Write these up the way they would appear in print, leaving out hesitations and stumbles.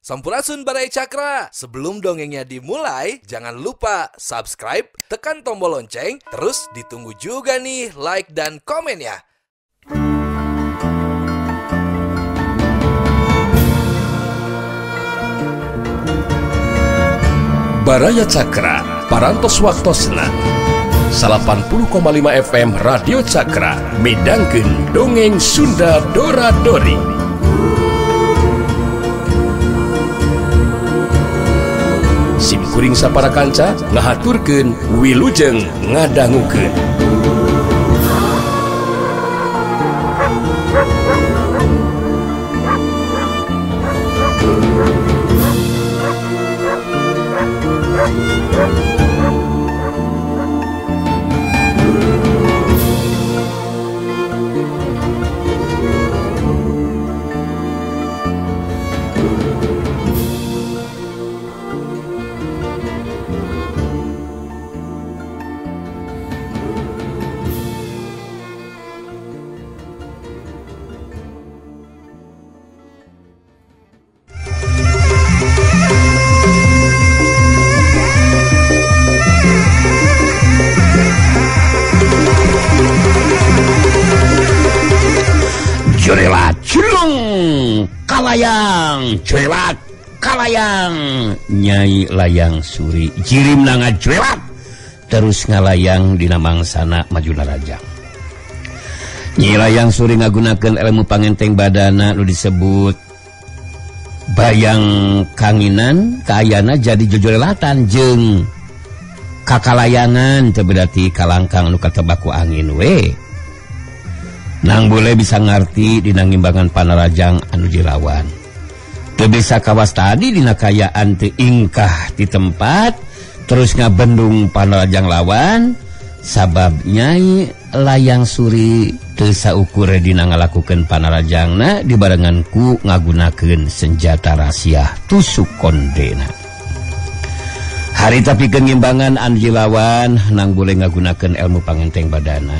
Sampurasun Baraya Cakra. Sebelum dongengnya dimulai, jangan lupa subscribe, tekan tombol lonceng, terus ditunggu juga nih like dan komen ya. Baraya Cakra, Parantos Waktosna 80,5 FM Radio Cakra, midangkeun dongeng Sunda Dora Dori. Sim kuring sapara kanca ngahaturkeun wilujeng ngadangukeun. Kalayang cuelat kalayang Nyai Layang Suri jirim nanga cuelat terus ngalayang dina mangsana maju narajang. Nyai Layang Suri ngagunakeun ilmu pangenteng badana nu disebut bayang kanginan kaayana jadi jojolelatan jeung kakalayangan teu berarti kalangkang nu katebak ku angin we. Nang boleh bisa ngarti dina ngimbangan panarajang anu dilawan. Teu bisa kawas tadi dina kayaan teu ingkah di tempat terus ngabendung panarajang lawan sabab Nyai Layang Suri teu saukur dina ngalakukeun panarajangna dibarengan ku ngagunakeun senjata rahasia tusuk kondena. Harita pikeun ngimbangan anu dilawan nang boleh ngagunakeun ilmu pangenteng badana.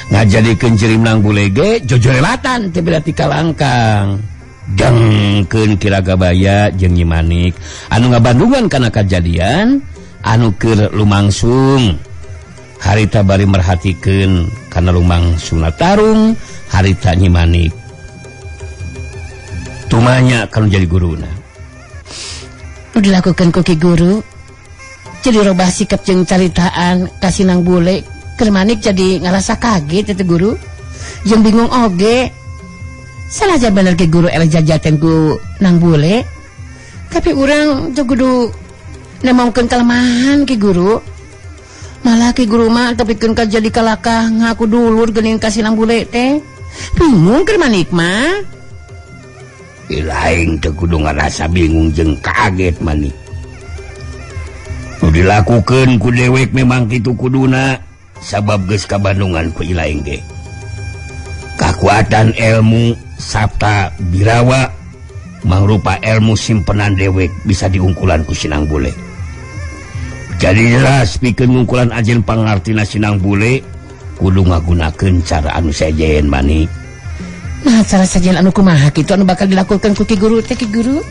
Ngajadikeun jirim nang bulege jojolelatan teu berarti kalangkang. Dengkeun Kiragabaya jeung Nyi Manik anu ngabandungan kana kajadian anu keur lumangsung. Harita bari merhatikeun kana lumangsungna tarung harita Nyi Manik tumanya kanu jadi guruna. Nu dilakukeun ku Ki Guru jadi robah sikap jeung caritaan ka si Nang Bule. Keur Manik jadi ngerasa kaget itu guru jeung bingung oge. Salah aja bener ke guru eleh jajaten ku Nang Bule, tapi urang teu kudu nemongkeun kelemahan ki guru. Malah ki guru mah tepikeun ka jadi kalakah ngaku dulur geuning ka si Nang Bule teh. Bingung keur Manik mah. Ilaing teu kudu ngarasa bingung jeung kaget Manik. Nu dilakukeun ku dewek memang kitu kuduna. Sabab geus kabandungan ku ilaing ge. Kakuatan ilmu Sabta Birawa mangrupa ilmu simpenan dewek bisa diungkulan ku Sinang Bule. Jadi jelas pikeun ngungkulan ajen pangartina Sinang Bule kudu ngagunakeun cara anu sejen Manik. Nah, cara sejen anu kumaha kitu anu bakal dilakukan ku Ki Guru teh Ki Guru?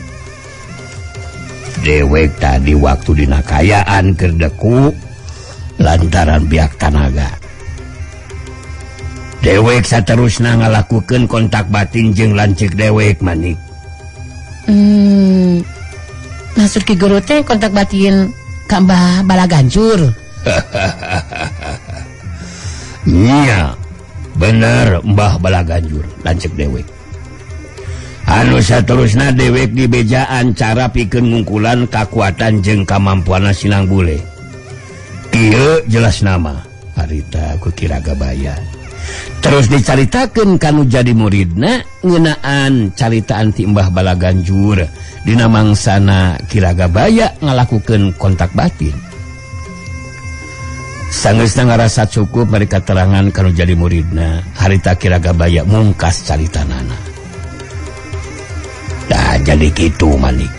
Dewek tadi waktu dina kayaan keur deku lantaran biak tanaga. Dewek saterusna ngalakukeun kontak batin jeung lanceuk dewek Manik. Maksud Ki Guru teh kontak batin ka Mbah Balaganjur. Nya, bener Mbah Balaganjur lanceuk dewek. Anu saterusna dewek dibejaan cara pikeun ngungkulan kakuatan jeung kamampuanna si Nang Bule. Ieu jelas nama harita ku Kiragabaya. Terus dicaritakeun kanu jadi muridna ngeunaan caritaan ti Mbah Balaganjur dina mangsana Kiragabaya ngalakukeun kontak batin. Sangeusna ngarasa cukup bari katerangan kanu jadi muridna, harita Kiragabaya mungkas caritanana. Dah jadi kitu Manik.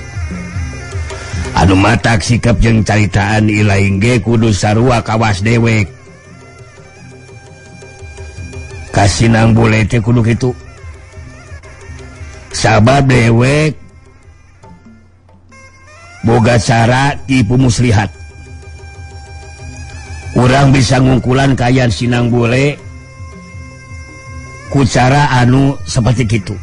Anu matak sikap jeung caritaan ilaing ge kudu sarua kawas dewek. Kasinang Bule teh kudu kitu. Sabab dewek Boga cara tipu muslihat. Urang bisa ngungkulan kaayaan Sinang Bule ku cara anu seperti kitu.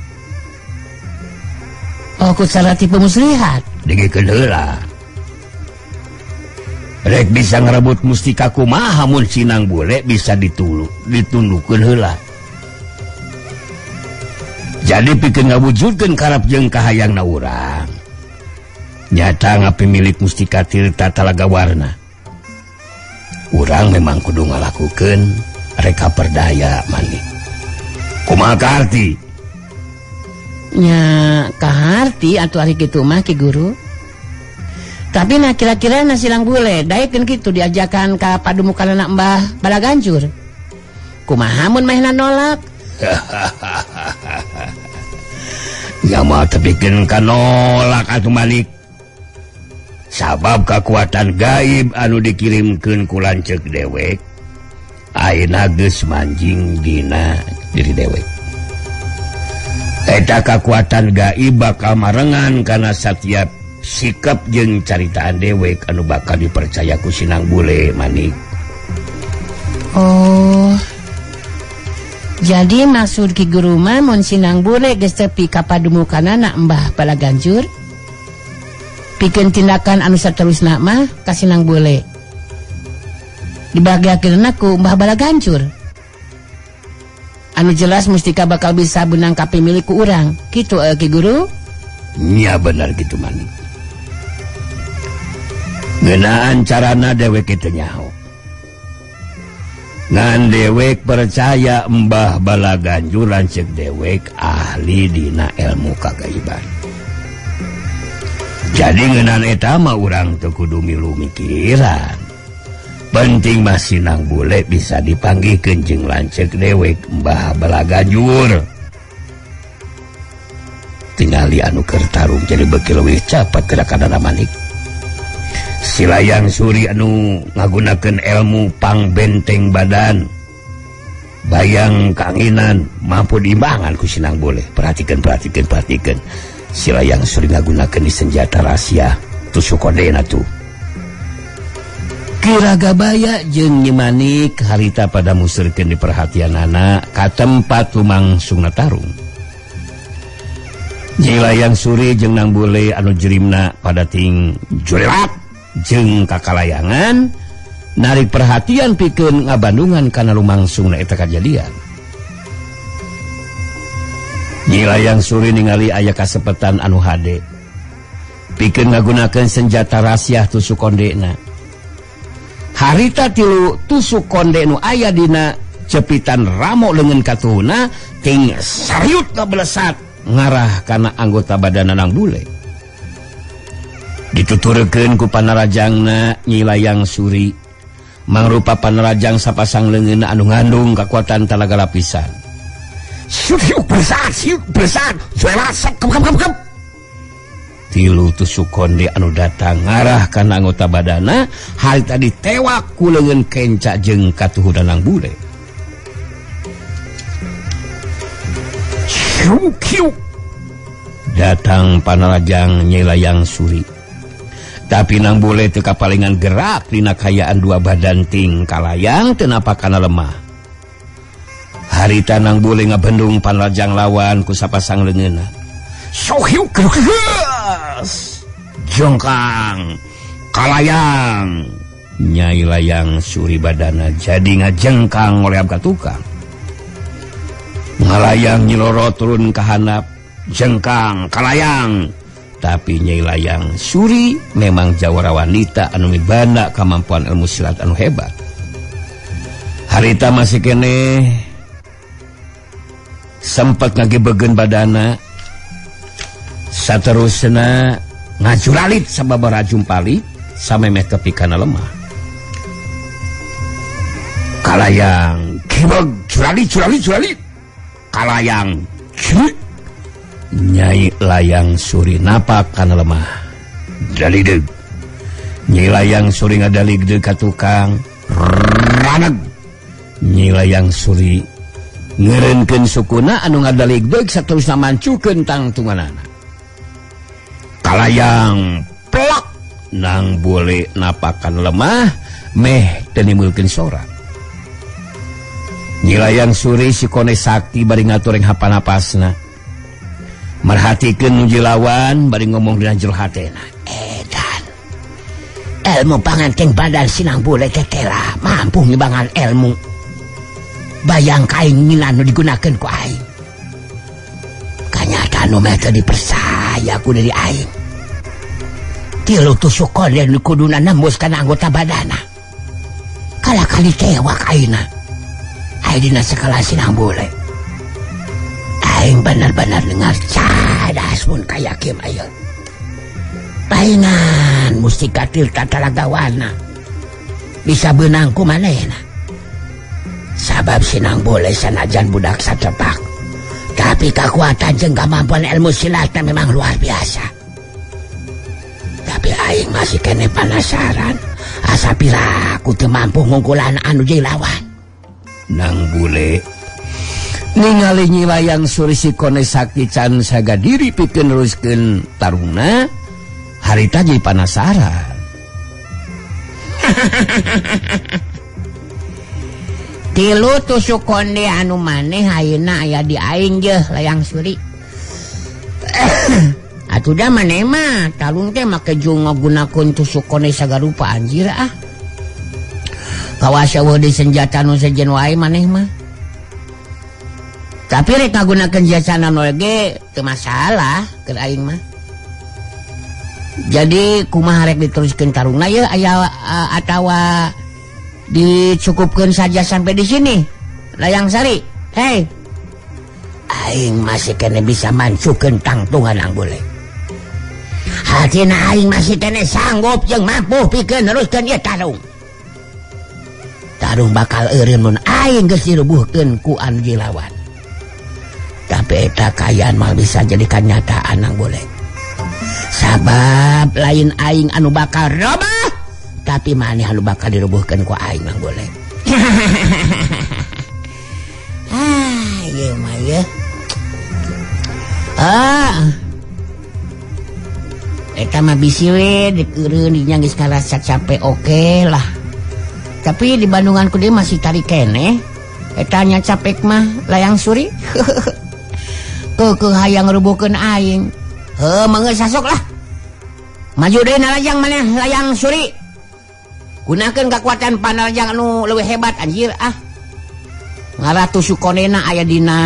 Oh, ku cara tipu muslihat. Dengekeun heula. Rek bisa ngerebut mustika kumaha mun Sinang Bule bisa ditundukeun heula. Jadi pikeun ngawujudkeun karep jeung kahayangna urang. Nyata ngapimilik mustika Tirta Talaga Warna. Urang memang kudu ngalakukeun reka perdaya manik. Kumaha kaharti? Nya kaharti atuh ari kitu mah Ki Guru. Tapi nah kira-kira na Sinang Bule daekeun kitu diajakan ka padumukanna Mbah Balaganjur. Kumaha mun mahna nolak? Ya mah tepikeun ka nolak atuh manik. Sabab kekuatan gaib anu dikirimkeun ku lanceuk dewek ayeuna geus manjing dina diri dewek. Eta kekuatan gaib bakal marengan kana satiap sikap jeung caritaan dewek anu bakal dipercaya ku Sinang Bule manik. Oh. Jadi maksud Ki Guru mah mun Sinang Bule geus tepi ka padumukanana Mbah Balaganjur, pikeun tindakan anu saterusna mah ka Sinang Bule dibahagiakeunna ku Mbah Balaganjur. Anu jelas mustika bakal bisa benang kapimilik ku urang. Kitu Ki Guru? Nya bener gitu manik. Ngeunaan carana dewek teu nyaho. Ngan dewek percaya Mbah Balaganjur lanceuk dewek ahli dina ilmu kagaiban. Jadi ngeunaan eta mah urang teu kudu milu mikiran. Penting mah Sinang Bule bisa dipanggihkeun jeung lanceuk dewek Mbah Balaganjur. Tingali anu keur tarung jadi beuki leuwih capat gerakanana manik. Si Layang Suri anu ngagunakeun ilmu pangbenteng badan bayang kanginan mampu diimbangan ku Sinang Bule. Perhatikan, perhatikan, perhatikan. Si Layang Suri ngagunakeun di senjata rahasia tusuk kondena tuh. Ki Ragabaya jeung Nyi Manik harita pada musurkeun di perhatianana ka tempat lumangsungna tarung. Nyi Layang Suri jeung Nang Bule anu jerimna pada ting jurelat jeung kakalayangan narik perhatian pikeun ngabandungan kana lumangsungna eta kajadian. Nyi Layang Suri ningali aya kasepetan anu hade pikeun ngagunakeun senjata rahasia tusuk kondena. Harita tilu tusuk konde nu aya dina cepitan ramo leungeun katuhuna ting sariut ngabelesat ngarah kana anggota badan Nang Bule. Dituturkeun ku panarajangna Nyi Layang Suri mangrupa panarajang sapasang leungeunna anu ngandung kakuatan talaga lapisan. Siuk bersat, siuk bersat, suelasek kem kem kem. Tilu tusuk konde anu datang ngarah kana anggota badana harita ditewak ku leungeun kenca jeung katuhu Nang Bule. Siuk datang panarajang Nyi Layang Suri. Tapi Nang Bule teu kapalingan gerak dina kayaan dua badan ting kalayang teu napa kana lemah. Harita Nang Bule ngabendung panarajang lawan ku sapasang leungeunna. Sohiuk jongkang kalayang. Nyai Layang Suri badana jadi ngajengkang oleh ka tukang. Ngalayang nyiloro turun ka handap jengkang kalayang. Tapi Nyai Layang Suri memang jawara wanita anu mibanda kemampuan ilmu silat anu hebat. Harita masih keneh sempat ngagebegeun badana. Saterusna ngajuralit sababaraha jumpali samemeh tepi kana lemah. Kalayang kibeg juralit juralit juralit. Kalayang kibeg. Nyai Layang Suri napak kana lemah. Dalideg. Nyai Layang Suri ngadaligdeg ka tukang. Raneg. Nyai Layang Suri ngeureunkeun sukuna anu ngadaligdeg saterusna mancukeun tangtunganana. Kalayang Plok nang bule napakan lemah meh teu nimbulkeun sora. Nyi Layang Suri si Kone Sakti bari ngatureng hapanapasna. Merhatikeun nu lawan bari ngomong dina jero hatena. Edan. Ilmu panganteng badan sinang bule teh tera mampu ngibangan ilmu. Bayang kainginan nu digunakeun ku aing. Kanyataan nu meh teu dipercaya ku diri aing. Tilu tusuk konde nu kuduna nembus kana anggota badana. Kalah kali tewak ayeuna. Aing dina sakala sinang bule. Aing benar-benar dengar cadas mun kaya kieu ayeuna. Paingan mustika tirta talagawana. Bisa beunang ku manehna. Sabab sinang bule sanajan budak satepak. Tapi kekuatan jeung kemampuan ilmu silatna memang luar biasa. Tapi aing masih kene penasaran. Asa piraku teu mampu ngungkulan anu jadi lawan. Nang bule ningali Nyi Layang Suri si Kone Sakti can sagadiri pikeun neruskeun tarungna, harita jadi penasaran. Tilu tusuk konde anu maneh ayeuna aya di aing jeh Layang Suri. Atuh da maneh mah talung teh make jeung ngagunakeun tusuk konde sagarupa anjir ah. Kawas eueuh di senjata nu sejen wae maneh mah. Tapi rek ngagunakeun jasana nu ge teu masalah keur aing mah. Jadi kumaha rek diteruskeun tarungna ye aya atawa dicukupkan saja sampai di sini Layang Sari. Hei, aing masih kene bisa mancukeun tangtungan ang boleh. Hatina aing masih kene sanggup jeung mampu pikeun neruskeun ieu tarung. Tarung bakal eureun mun aing geus dirubuhkeun ku anu lawan. Tapi eta kaayaan mah bisa jadi kanyataan ang boleh. Sabab lain aing anu bakal robah, tapi maneh anu bakal dirubuhkeun ku aing mah boleh. Ah, ieu mah ye. Ah. Eta mah bisi we dikeureun dinya geus karasa capek oke lah. Tapi di Bandungan ku deui masih tarik keneh. Eta nya capek mah Layang Suri. Keukeuh hayang rubuhkeun aing. Heuh, mangga sasok lah. Maju deui nalajang maneh Layang Suri. Gunakeun kekuatan panarjang anu leuwih hebat anjir ah. Ngarah tusuk konena aya dina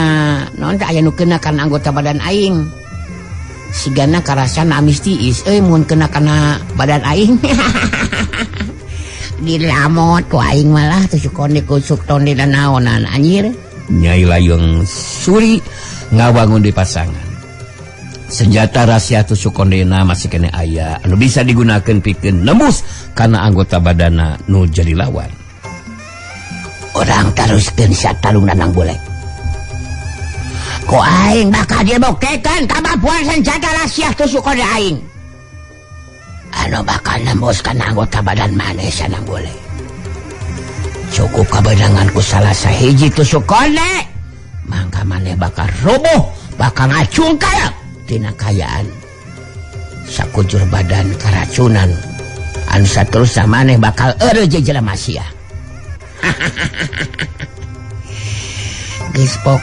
naon teh aya nu kena kana anggota badan aing. Sigana karasana amis tiis euy mun kena kana badan aing. Dilamot ku aing malah tusuk konde kusuk tonde dan naonan anjir. Nyai Layang Suri ngawangun di pasangan. Senjata rahasia tusuk kondena masih kene aya anu bisa digunakan pikeun nembus kana anggota badana nu jadi lawan. Orang teruskeun satarungna nang boleh. Ku aing bakal dibuktikan kemampuan senjata rahasia tusuk konde aing. Anu bakal nembus kana anggota badan maneh sanang boleh. Cukup kebenangan ku salah sahiji tusuk konde, mangka maneh bakal roboh, bakal ngacungkal tina kayaan sakujur badan keracunan anu saterusna maneh bakal eureun jeung jelema sia. Geus pok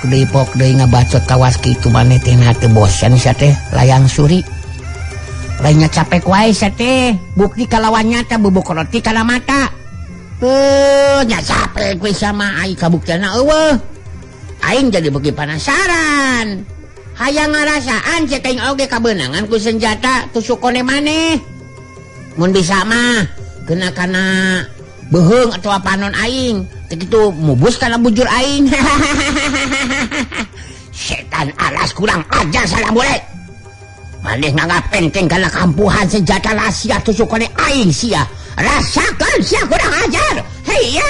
deui ngabacot kawas kitu maneh teh na teu bosen sia teh Layang Suri. Lainnya capek wae sia teh, bukti kalawan nyata bubuk roti kana mata. Nya capek we sama aing kabuktianna eueuh. Aing jadi beuki penasaran. Hayang ngarasaan cek aing oge kabeunangan ku senjata tusuk konde maneh. Mun bisa mah kena kana beuheung atawa panon aing, teu kitu mubus kana bujur aing. Setan alas kurang ajar salah boleh. Maneh nganggap enteng kana kampuhan senjata rahasia tusuk konde aing sia. Rasakan sia kurang ajar. Heya.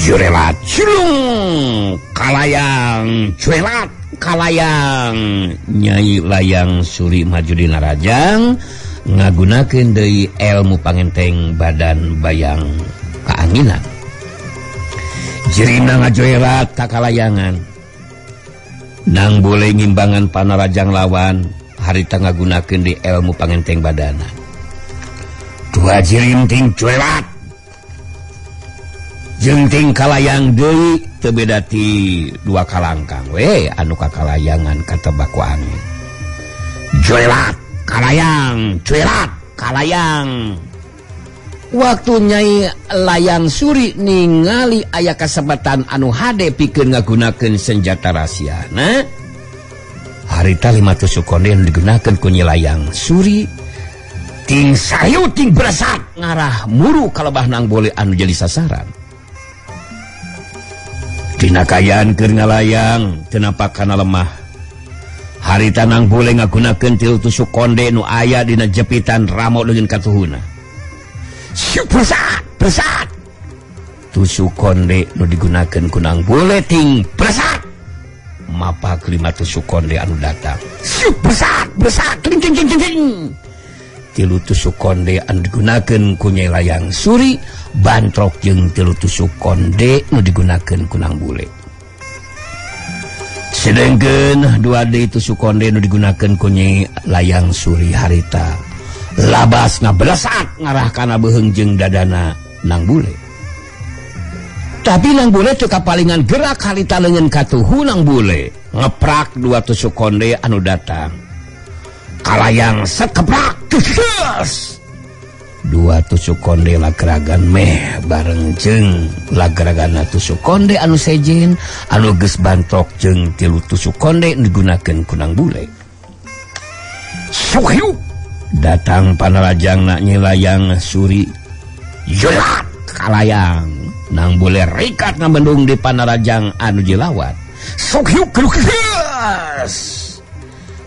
Jurelat cilung kalayang cuelat kalayang. Nyai Layang Suri maju dina rajang ngagunakeun deui ilmu pangenteng badan bayang kaanginan. Jirimna ngajoerat ka kalayangan. Nang boleh ngimbangan panarajang lawan harita ngagunakeun di ilmu pangenteng badana. Dua jirim ting cuerat. Jeung ting kalayang deui teu beda ti dua kalangkang we anu kakalayangan katebak ku angin. Cuerat kalayang, cuerat kalayang. Waktu Nyai Layang Suri ningali aya kasempatan anu hade pikeun ngagunakeun senjata rahasiana. Harita lima tusuk konde anu digunakeun ku Nyai Layang Suri ting sayu ting beresat ngarah muru kalebah nang boleh anu jadi sasaran. Dina kayaan keur ngalayang teu napak kana lemah. Harita nang boleh ngagunakeun tilu tusuk konde nu aya dina jepitan ramo leungeun katuhuna. Bersat, bersat. Tusuk konde nu digunakeun ku nang boleh ting bersat. Mapak lima tusuk konde anu datang. Bersat, bersat, ting ting ting ting. Tilu tusuk konde anu digunakeun ku Nyai Layang Suri bantrok jeung tilu tusuk konde nu digunakeun ku nang bule. Sedengkeun dua deui tusuk konde nu digunakeun ku Nyai Layang Suri harita labas ngabelesat ngarah kana beuheung jeung dadana nang bule. Tapi nang bule teu kapalingan gerak harita leungeun katuhu nang bule ngeprak dua tusuk konde anu datang. Kalayang sekeprak tus. Dua tusuk konde lageragan meh bareng jeung lageragana tusuk konde anu sejen anu geus bantrok jeung tilu tusuk konde digunakeun ku nang bule. Suhiu datang panarajang Nyai Layang Suri. Jelat kalayang nang bule rikat ngabendung di panarajang anu jelawat. Suhiu kelukeus.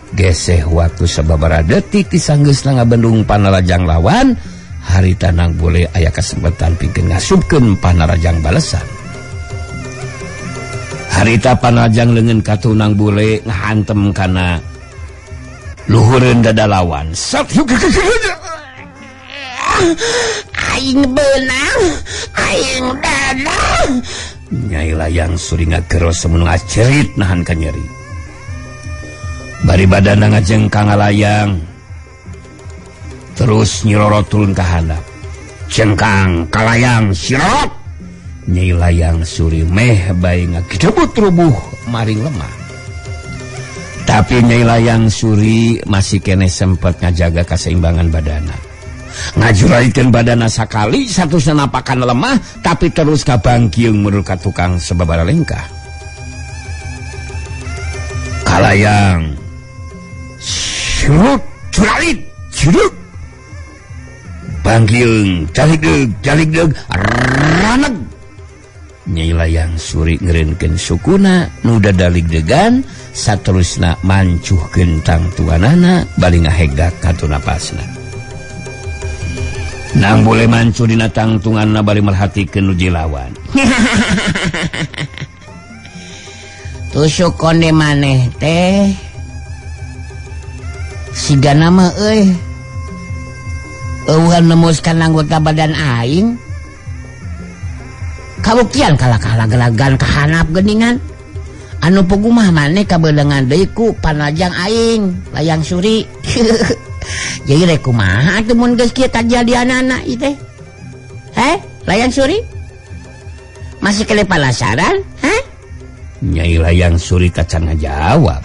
Geseh waktu sababaraha detik disanggeusna ngabendung panarajang lawan, harita nang bule aya kesempatan pikeun ngasupkeun panarajang balesan. Harita panarajang leungeun katuh nang bule ngahantem kana luhureun dada lawan. Aing beunang, aing danang. Nyai Layang Suri ngagero semun ngacerit nahan kanyeri. Bari badana ngajeng ka ngalayang terus nyirorot turun ka handap. Cengkang kalayang sirot. Nyai Layang Suri meh bae ngagedebut rubuh maring lemah. Tapi Nyai Layang Suri masih keneh sempet ngajaga kaseimbangan badana. Ngajuraikeun badana sakali satusna napakan lemah tapi terus kabangkiung murul ka tukang sababaraha lengkah. Kalayang surut curalit curug bangkiung caligdeug caligdeug raneg. Nyai Layang Suri ngerenkeun sukuna nu dadaligdegan saterusna mancuhkeun tangtuanana bari ngahegak katu napasna. Nang boleh mancuh dina tangtunganna bari merhatikeun nu jilawan. Tusuk konde maneh teh sigana mah euy eueuh nemuskan anggota badan aing. Kabuktian kalah-kalah gelagan kahanap geningan. Anu pugumah maneh kabeuleungan deui ku panajang aing Layang Suri. Jadi rek kumaha atuh mun geus kieu kajadianana ieu teh? Heh, Layang Suri? Masih kele palasaran? Hah? Nyai Layang Suri tacan ngajawab.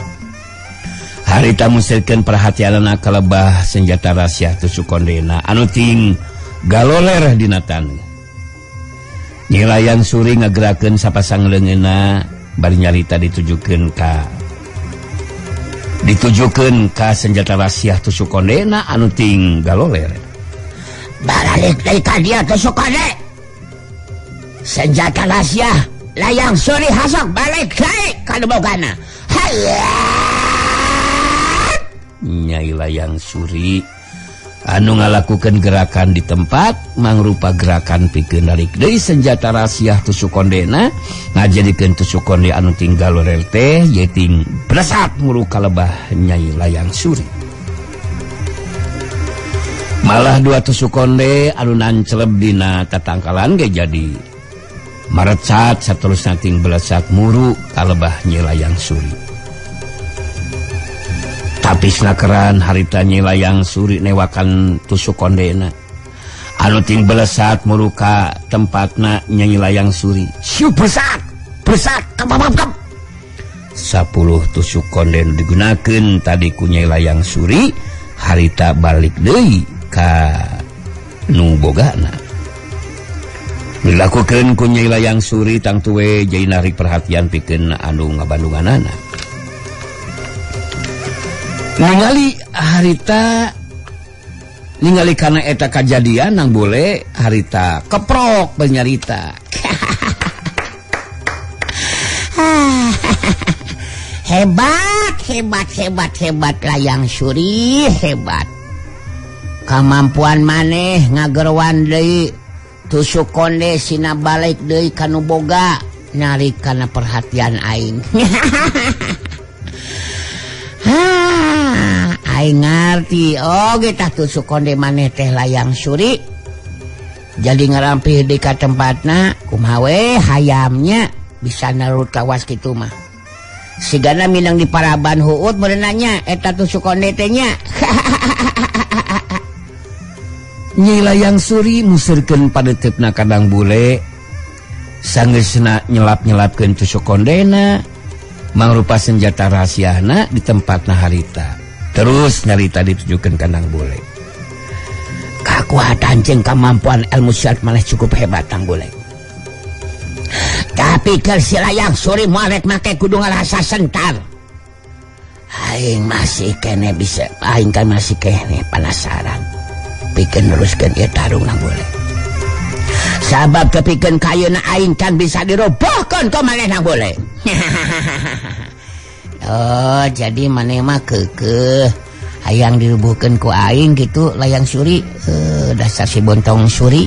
Harita musirkeun perhatianana kalebah senjata rahasia tusuk kondena anu ting galoler dina taneuh. Nyai Layang Suri ngagerakeun sapasang leungeunna bari nyarita ditujukeun ka senjata rahasia tusuk kondena anu ting galoler. Baralik deui ka dieu tusuk konde. Senjata rahasia Layang Suri hasok balik deui ka nu bogana. Hayat. Nyai Layang Suri anu ngalakukeun gerakan di tempat mangrupa gerakan pikeun narik deui senjata rahasia tusuk kondena ngajadikeun tusuk konde anu tinggal galoler teh ye ting bresat muru kalebah Nyai Layang Suri. Malah dua tusuk konde anu nanceleb dina tatangkalan ge jadi Marecat saterusna ting belesak muru kalebah Nyi Layang Suri. Tapisna keran harita Nyi Layang Suri newakan tusuk kondena. Anu ting belesat muru ka tempatna Nyi Layang Suri. Siu besak, besak, kap. 10 tusuk konde nu digunakeun tadi ku Nyi Layang Suri harita balik deui ka nu bogana. Dilakukeun ku Nyi Layang Suri tangtu we jadi narik perhatian pikeun anu ngabandunganana. Ningali harita ningali kana eta kajadian nang bule harita keprok benyarita. Hebat, hebat, hebat, hebat Layang Suri, hebat. Kamampuan maneh ngagerwan deui tusuk konde sina balik deui kanu boga narik kana perhatian aing. Aing ngarti oge tah tusuk konde maneh teh Layang Suri. Jadi ngarampih deui ka tempatna kumaha we hayamnya bisa narut kawas kitu mah. Sigana minang di paraban huut meureunanya eta tusuk konde teh nya. Nyi Layang Suri museurkeun padeuteup kadang bule sanggeusna nyelap-nyelapkeun tusuk kondena mangrupa senjata rahasiana di tempatna harita. Terus nyarita ditujukeun kandang bule. Kakuatan jeung kamampuan ilmu silat maneh cukup hebat tang bule. Tapi keur si Layang Suri moal rek make kudu ngarasa sentar. Aing masih kene bisa, aing kan masih kene penasaran. Pikeun neruskeun ieu tarung nang bule. Sabab kepikeun kayeuna aing kan bisa dirobohkeun ku maneh nang bule. Oh, jadi maneh mah keukeuh hayang dirubuhkeun ku aing gitu Layang Suri. Dasar si bontong suri.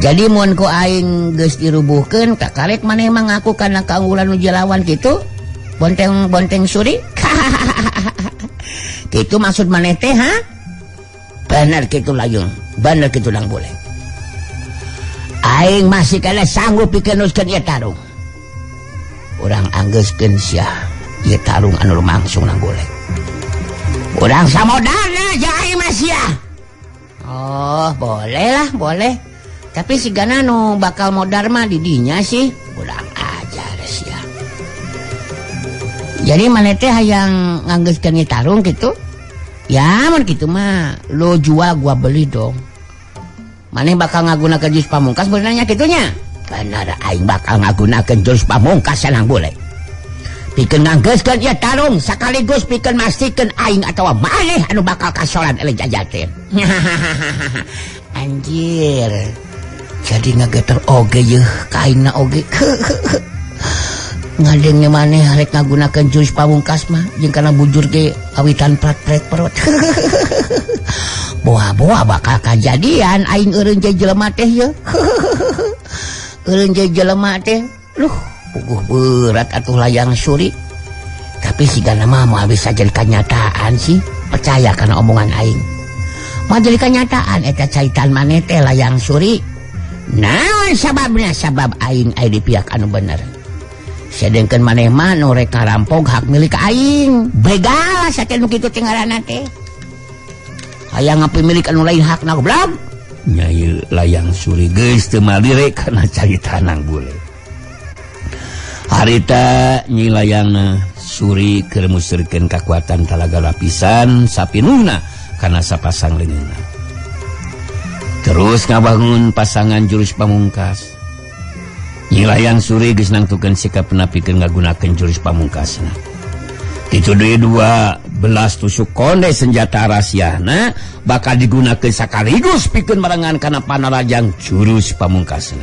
Jadi mun ku aing geus dirubuhkeun kakarek maneh mah ngaku kana kaunggulan nu jelawan kitu. Bonteng-bonteng suri. Kitu maksud maneh teh ha? Bener kitu Layung, bener kitu nang bule. Aing masih kana sanggup pikeun neruskeun ieu tarung. Urang anggeuskeun sia ieu tarung anu lumangsung nang bule. Urang samodana jeung aing mah sia. Oh, boleh lah, boleh. Tapi sigana nu bakal modar mah di dinya sih. Urang ajar sia. Jadi maneh teh hayang nganggeuskeun ieu tarung kitu? Ya, mun kitu mah lo jual gua beli dong. Maneh bakal ngagunakeun jurus pamungkas benernya kitunya? Bener aing bakal ngagunakeun jurus pamungkas nang bule. Pikeun nganggeuskeun ieu tarung sakaligus pikeun mastikeun aing atawa maneh anu bakal kasoran eleh jajatin. Anjir. Jadi ngageter oge yeuh kaina oge. Ngadengnya maneh rek ngagunakeun jurus pamungkas mah jeung kana bujur ge awitan prat-pret perut. Boa-boa bakal kajadian aing eureun je jelema teh yeuh. Eureun je jelema teh. Luh, puguh berat atuh Layang Suri. Tapi sigana mah moal bisa jadi kanyataan sih. Percaya kana omongan aing. Moal jadi kanyataan eta caitan maneh teh Layang Suri. Naon sababna? Sabab aing aya di pihak anu bener. Sedengkeun maneh mah nu rek ngarampok hak milik aing. Begal saten nu kitu teh ngaranna teh. Hayang ngapimilik anu lain hakna goblok. Nyai Layang Suri geus teu malire kana carita nang bule. Harita Nyi Layang Suri keur museurkeun kakuatan talaga lapisan sapinuhna kana sapasang leungeunna. Terus ngabangun pasangan jurus pamungkas. Nyi Layang Suri geus nangtukeun sikapna pikeun ngagunakeun jurus pamungkasna. Kitu deui 12 tusuk konde senjata rahasiana bakal digunakeun sakaligus pikeun merengan kana panarajang jurus pamungkasna.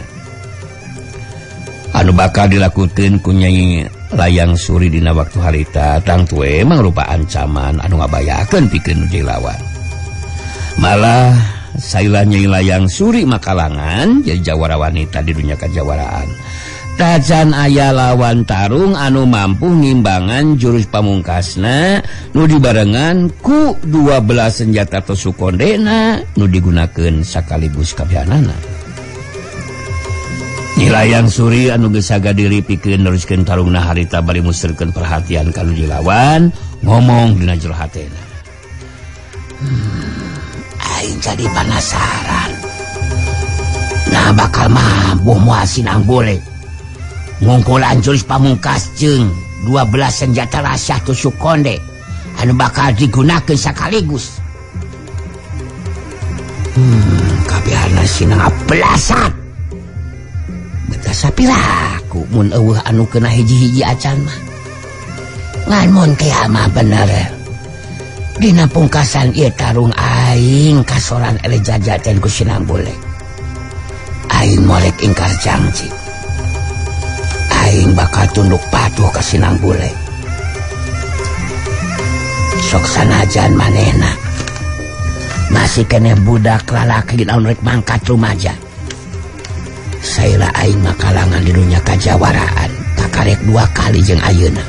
Anu bakal dilakukeun ku Nyai Layang Suri dina waktu harita tangtu we mangrupa ancaman anu ngabayakeun pikeun nu jadi lawan. Malah sailah Nyai Layang Suri makalangan jadi jawara wanita di dunia kajawaraan. Tacan aya lawan tarung anu mampu ngimbangan jurus pamungkasna nu dibarengan ku 12 senjata tusuk kondena nu digunakeun sakaligus kabehanana. Nyi Layang Suri anu geus saga diri pikeun neruskeun tarungna harita bari muserkeun perhatian ka nu dilawan, ngomong dina jero hatena. Aing jadi penasaran. Nah bakal mampu moal Sinang Bule ngungkulan jurus pamungkas jeung 12 senjata rahasia tusuk konde anu bakal digunakeun sakaligus. Kabehana Sinang belasat. Sapiraku mun eueuh anu kena hiji-hiji acan mah. Ngan mun teh mah bener. Dina pungkasan ieu tarung aing kasoran eleh jajaten ku Sinang Bule. Aing molek ingkar janji. Aing bakal tunduk patuh ka Sinang Bule. Sok sanajan manehna masih keneh budak lalaki anu rek mangkat rumaja. Saila aing makalangan di dunia kajawaraan kakarek 2 kali jeung ayeuna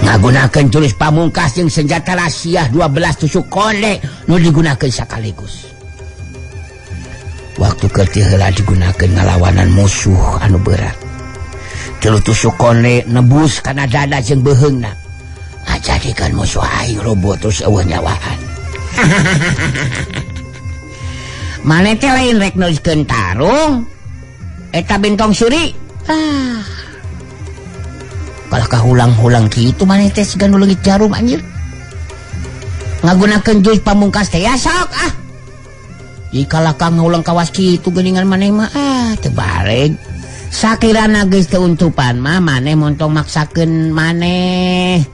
ngagunakeun jurus pamungkas jeung senjata rahasia 12 tusuk konde nu digunakeun sakaligus. Waktu keur teu heula digunakeun ngalawanan musuh anu berat. 3 tusuk konde nebus kana dada jeung beuheungna, ngajadikeun musuh aing roboh terus eueuh nyawaan. Maneh teh lain rek neruskeun tarung eta Bentong Suri. Kalau kahulang-hulang kitu maneh teh siga nu leungit jarum anjir. Ngagunakeun jurus pamungkas teh ya sok ah. Jika kang ngulang kawas kitu geuningan maneh mah teu baleg. Sakirana geus teu untupan mah maneh montong maksakeun maneh.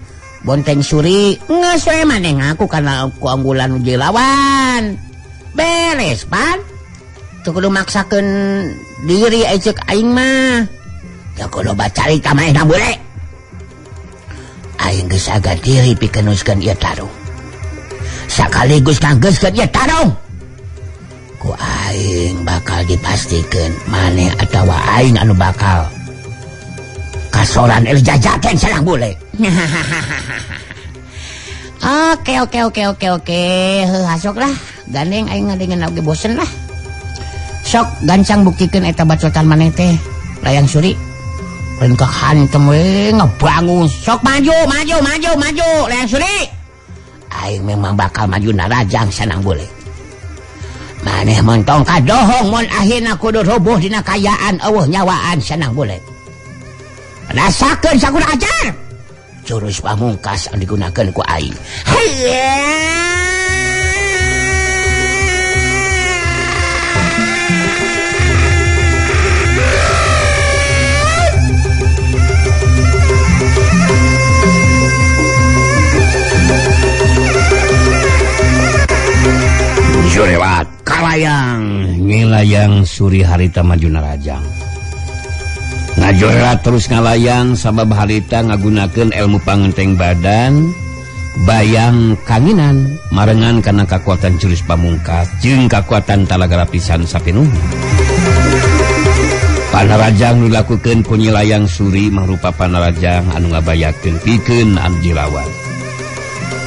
Bonteng Suri geus we maneh ngaku kana keunggulan nu lawan. Beres pan. Teu kudu maksakeun diri ceuk aing mah. Teu kudu bacarita manehna bule. Aing geus agak diri pikeun neuskeun ieu tarung. Sakaligus nganggeuskeun ieu tarung. Ku aing bakal dipastikeun maneh atawa aing anu bakal kasoran el jajaten Sinang Bule. Oke. Heuh sok lah. Gandeng aing ngadengeun oge bosen lah. Sok gancang buktikeun eta bacotan maneh teh Layang Suri. Lain kahantem we ngebangun. Sok maju Layang Suri. Aing memang bakal maju narajang Sinang Bule. Maneh montong kadohong mun akhirna kudu roboh dina kayaan eueuh nyawaan Sinang Bule. Rasakeun sakudu ajar. Jurus pamungkas anu digunakeun ku aing. Jurewat kalayang Nyi Layang Suri harita maju narajang. Ngajorelat terus ngalayang sabab harita ngagunakeun ilmu pangenteng badan bayang kanginan marengan kana kakuatan jurus pamungkas jeung kakuatan talaga lapisan sapinuhna. Panarajang nu dilakukeun ku Nyi Layang Suri mangrupa panarajang anu ngabayakeun pikeun anu dilawan.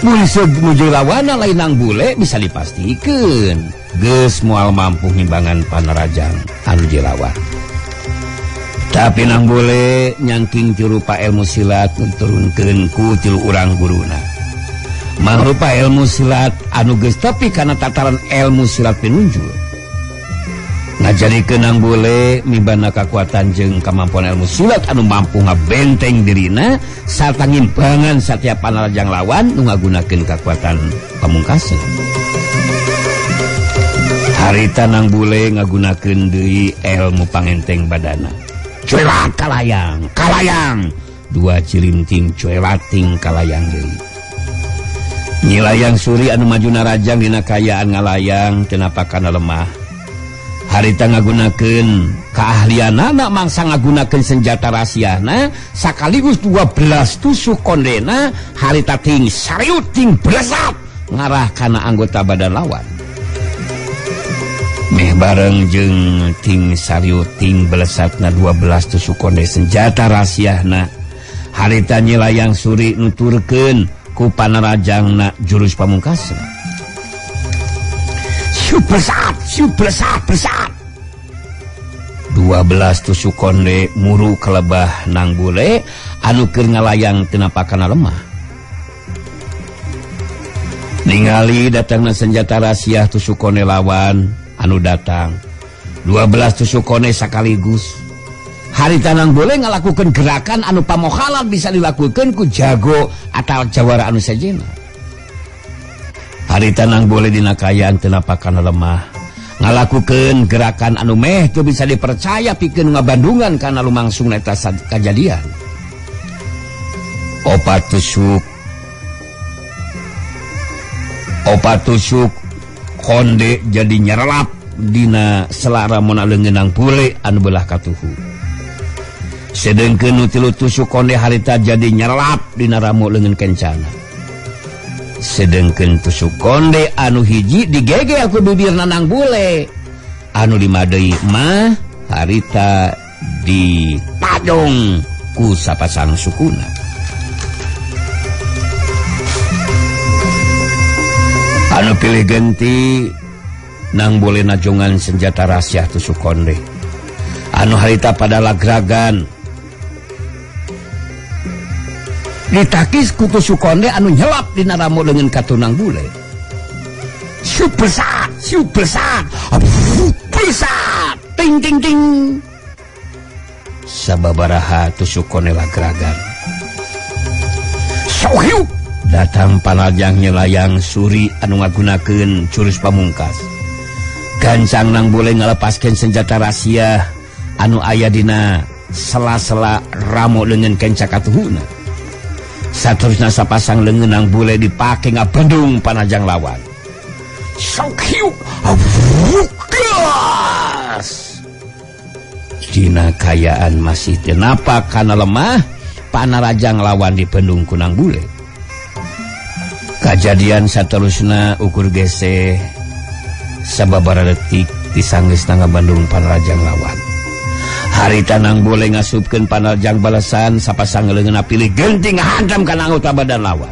Mun nuju lawana lain nang bule bisa dipastikeun geus moal mampu ngimbangan panarajang anu dilawan. Tapi nang bule nyangking tirupa ilmu silat turunkeun ku tilu urang guruna. Mangrupa ilmu silat anu geus tepi kana tataran ilmu silat pinunjul. Ngajarikeun nang bule mibana kakuatan jeung kamampuan ilmu silat anu mampu ngabenteng dirina sarta ngimbangan satiap panarajang lawan nu ngagunakeun kakuatan pamungkasan. Harita nang bule ngagunakeun deui ilmu pangenteng badana. Cuelat kalayang, kalayang. 2 cilinting cuelating kalayang deui. Nyi Layang Suri anu maju narajang dina kayaan ngalayang teu napakana lemah. Harita ngagunakeun keahlianana mangsa ngagunakeun senjata rahasiana sakaligus 12 tusuk kondena harita ting sariut ting blesat ngarah kana anggota badan lawan. Meh bareng jeung ting sariut ting blesatna 12 tusuk konde senjata rahasiana harita Nyi Layang Suri nuturkeun ku panarajangna jurus pamungkasna. Siu blesat, siu blesat, blesat. 12 tusuk konde muru kelebah nang bule anu keur ngalayang teu napakana lemah. Ningali datangna senjata rahasia tusuk konde lawan anu datang 12 tusuk konde sakaligus. Harita nang bule ngalakukeun gerakan anu pamohalan bisa dilakukeun ku jago atau jawara anu sejenna. Harita nang bule dina kaayaan teu napakana lemah ngalakukeun gerakan anu meh teu bisa dipercaya pikeun ngabandungan kana lumangsung eta kajadian. Opat tusuk konde jadi nyerelap dina selara mona leungeunang bule anu belah katuhu. Sedengkeun nu 3 tusuk konde harita jadi nyerelap dina ramo leungeun kencana. Sedengkeun tusuk konde anu hiji digegel ku bibir nanang bule anu 5 deui mah harita dipadong ku sapasang sukuna. Anu pilih genti nang bule najongan senjata rahasia tusuk konde anu harita pada lagragan ditakis ku tusuk konde anu nyelap dina ramo leungeun katunang bule. Siup besar, siup besar, besar, ting ting ting. Sababaraha tusuk konde lagragan. Sohiup datang panajang nyelayang suri anu ngagunakeun jurus pamungkas. Gancang nang bule ngalepaskeun senjata rahasia anu aya dina sela-sela ramo leungeun kenca katuhuna. Saterusna sapasang leungeun nang bule dipake ngabendung panajang lawan. Sok hiuk gas. Dina kayaan masih teu napak kana lemah, panarajang lawan dibendung ku nang bule. Kajadian saterusna ukur gese sababaraha detik disanggeusna ngabendung panarajang lawan. Harita nang bule ngasupkeun panarjang balasan sapasang leungeun pilih genting hantam kana anggota badan lawan.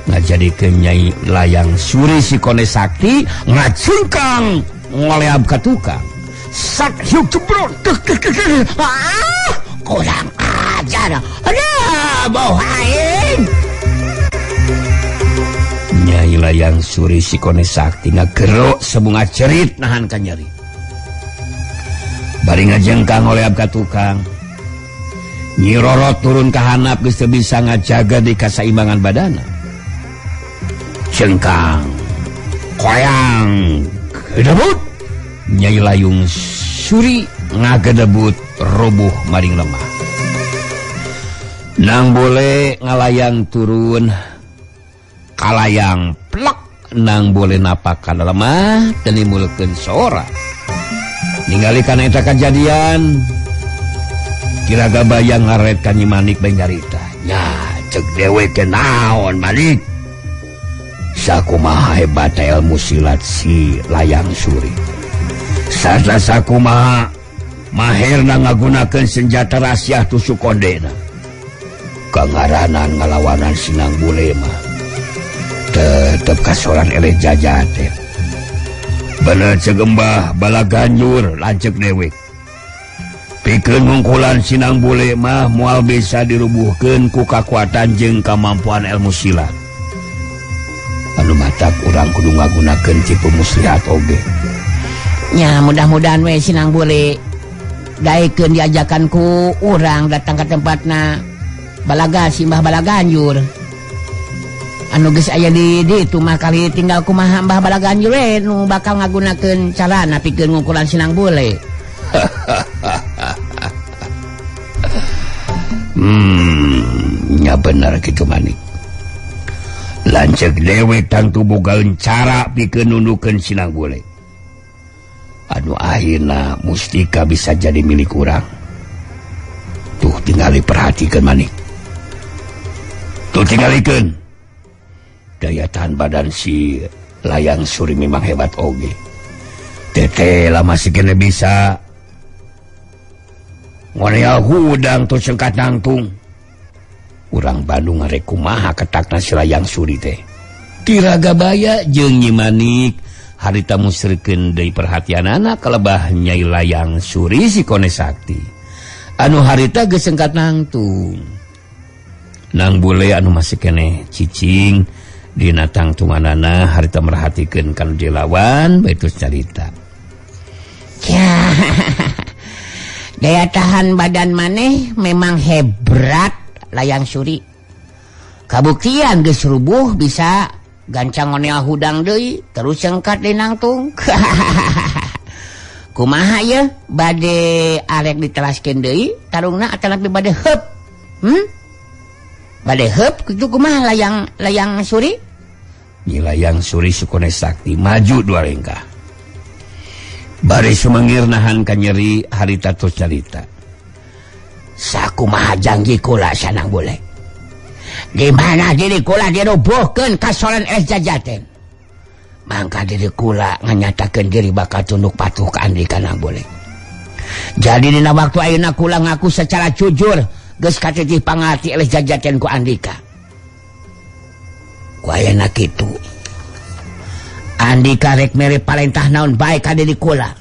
Ngajadikeun Nyai Layang Suri si Kone Sakti ngacungkang ngoleab ka tukang. Sak hiuk jebrot. Ah, kurang ajar. Aduh, bau aing. Nyai Layang Suri si Kone Sakti ngagerok sebunga cerit nahan ka nyeri. Bari ngajengkang oleab ka tukang. Nyi Roro turun ka handap geus teu bisa ngajaga di kasaimbangan badana. Jengkang, koyang, gedebut. Nyai Layung Suri ngagedebut roboh maring lemah. Nang bole ngalayang turun kalayang plek nang bole napak kana lemah teu nimulkeun sora. Ningali kana eta kajadian kiraga bayang ngaret ka Nyi Manik bae nyarita. Nya ceuk dewe ke naon Manik? Sakumaha hebat ilmu silat si Layang Suri. Sarta sakumaha maherna ngagunakeun senjata rahasia tusuk kondena. Kangaranan ngalawanan sinang bule mah tetep kasoran eleh jajate. Bener cegembah bala ganjur lanceuk dewek. Pikeun ngungkulan sinang bule mah moal bisa dirubuhkeun ku kakuatan jeung kamampuan ilmu silat. Anu matak urang kudu ngagunakeun tipu muslihat oge. Nya mudah-mudahan we sinang bule daekeun diajakan ku urang datang ka tempatna balaga simbah bala ganjur. Anu geus aya di ditu mah kali tinggal kumaha Mbah Bala Ganjur we nu bakal ngagunakeun carana pikeun ngukulan sinang bule. Nya bener kitu Manik. Lanceuk dewe tangtu bogaeun cara pikeun nundukeun sinang bule. Anu akhirna mustika bisa jadi milik urang. Tuh tingali perhatikeun Manik. Tuh tingalikeun. Daya tahan badan si Layang Suri memang hebat oge. Tete lah masih kena bisa ngoneal hudang tuh sengkat nangtung. Urang Bandung ngarek kumaha ketakna si Layang Suri teh. Tiragabaya jeung Nyi Manik Harita musrikeun deui perhatianana kalebah Nyai Layang Suri si Kone Sakti anu harita geus sengkat nangtung. Nang bule anu masih keneh cicing dina tangtunganana harita merhatikeun kanu dilawan bae terus carita. Ya, daya tahan badan maneh memang hebrat Layang Suri. Kabuktian geus rubuh bisa gancang ngonel hudang deui terus sengkat deui nangtung. Kumaha ye bade arek ditelaskeun deui tarungna atanapi bade heup? Bade heup kitu kumaha Layang Suri? Nyi Layang Suri Sukone Sakti maju dua lengkah. Bari sumengir nahan kanyeri harita terus carita. Sakumaha janji kula sanang boleh. Di mana diri kula dirubuhkeun kasoran es jajaten. Mangka diri kula nganyatakeun diri bakal tunduk patuh ka Andika nang boleh. Jadi dina waktu ayeuna kula ngaku secara jujur geus katitih pangarti eleh jajaten ku Andika. Ku ayeuna kitu. Andika rek mere parentah naon bae ka diri kula.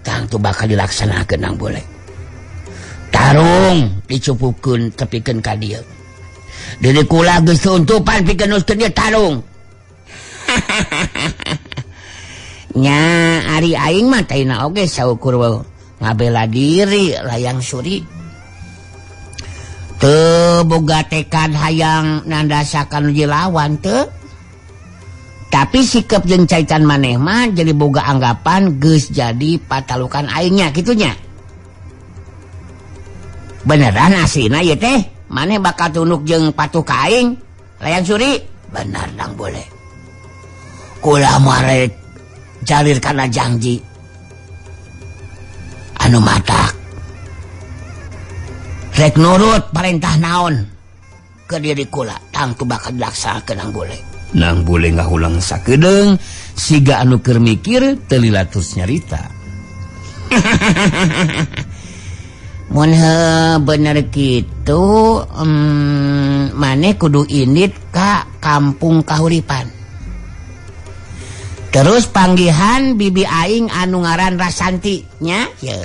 Tangtu bakal dilaksanakeun nang boleh. Tarung dicupukeun tepikeun ka dieu. Diri kula geus untupan pikeun nuskeun dieu tarung. Nya ari aing mah taina oge saukur ngabela diri Layang Suri. Teu boga tekad hayang nandasakan lawan teu. Tapi sikap jeung caitan maneh mah jadi boga anggapan geus jadi patalukan aingnya kitunya. Beneran aslina ieu teh maneh bakal tunduk jeung patuh ka aing Layang Suri? Bener nang boleh. Kula marek jalir kana janji anu matak rek nurut parentah naon ke diri kula tangtu bakal dilaksanakeun nang boleh. Nang bule ngahulang sakedeung siga anu keur mikir teu lila terus nyarita. Mun bener kitu maneh kudu indit ka kampung Kahuripan. Terus panggihan bibi aing anu ngaran Rasanti nya ye.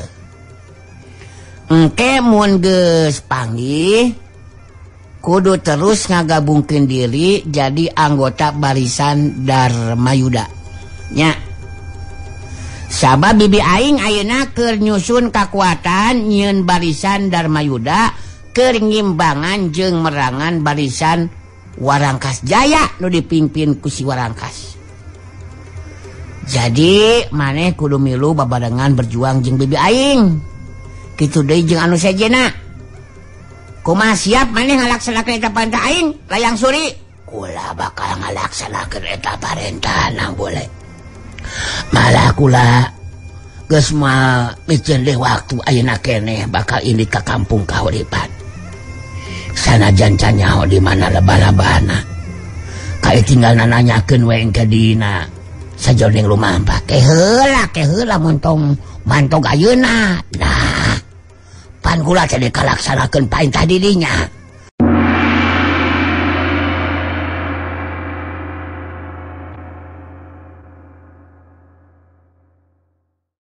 Engke mun geus panggih kudu terus ngagabungkeun diri jadi anggota barisan Darmayuda nya. Sabab bibi aing ayeuna keur nyusun kakuatan nyieun barisan Darmayuda keur ngimbangan jeung merangan barisan Warangkas Jaya nu dipimpin ku si Warangkas. Jadi maneh kudu milu babarengan berjuang jeung bibi aing. Kitu deui jeung anu sejenna. Kumaha siap maneh ngalaksanakeun eta parentah aing Layang Suri? Kula bakal ngalaksanakeun eta parentah nang boleh. Malah kula geus moal miceun deui waktu ayeuna keneh bakal indit ka kampung Kahuripan. Sanajan can nyaho di mana lebah-lebahna. Kae tinggal nanyakeun we engke dina sajoning lumampah. Keheula mun tong mantog ayeuna. Nah, pan kula teh dikalaksanakeun parentah dirinya.